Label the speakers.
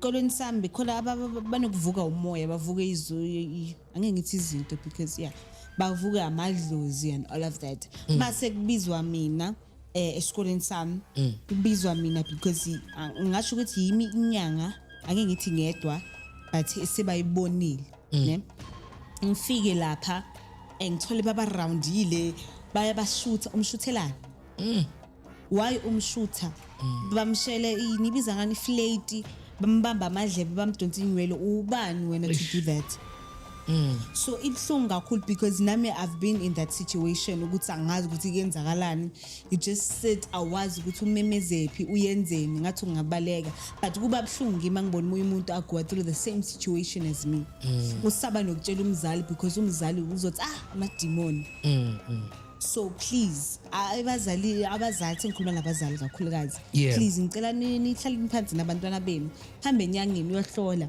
Speaker 1: Esikolweni sami khona banokuvuka umoya, bavuke angeke ngithi izinto because, yeah, bavuke amadlozi and all of that. Mase kubizwa mina esikoleni sami, kubizwa mina because ngingasho ukuthi yimi inyanga, angeke ngithi ngedwa, but sebayibonile, ne. Ngifike lapha, ngithole babaroundile, bayabashutha. Umshuthelani? Why umshutha? Bamshele nibiza ngani, iflate, bambamba amadlebe, bamdonsa inywele. Ubani wena to do that? So ibuhlungu kakhulu because nami I've been in that situation ukuthi angazi ukuthi kuyenzakalani. You just sit, awazi ukuthi umemezephi, uyenzeni, ngathi ungabaleka, but kuba buhlungu kimi ngibona omunye umuntu ago through the same situation as me. Usaba nokutshela umzali because umzali uzothi, "Ah, amadimoni." So please, abazali, abazali, sengikhuluma nabazali kakhulukazi, please, ngicela nihlale phansi nabantwana benu, hambe enyangeni uyohlola.